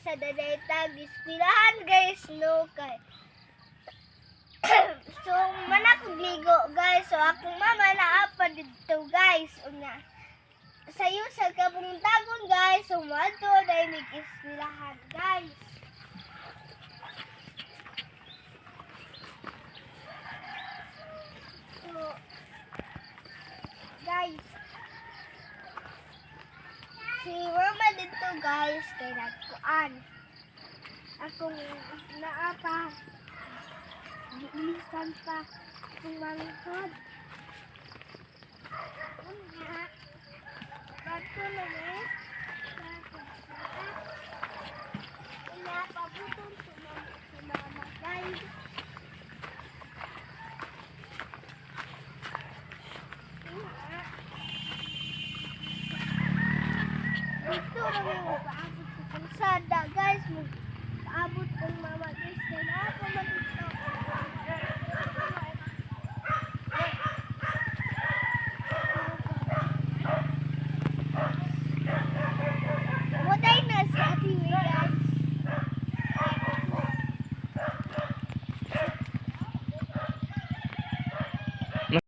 Sa dadaytag eskwelahan, guys, no, kay so manak ligo, guys. So akong mama naa pa didto, guys. Unya sayo sa kabuntagon, guys. So moadto dahil mig eskwelahan, guys. So guys, si mama dito, guys, kay nagkuan akong naa pa, giilisan pa akong manghod. Unya bato na ni. Unya pabuton si mama, guys. Unya dito na mi paabot sa kalsada, guys. Mag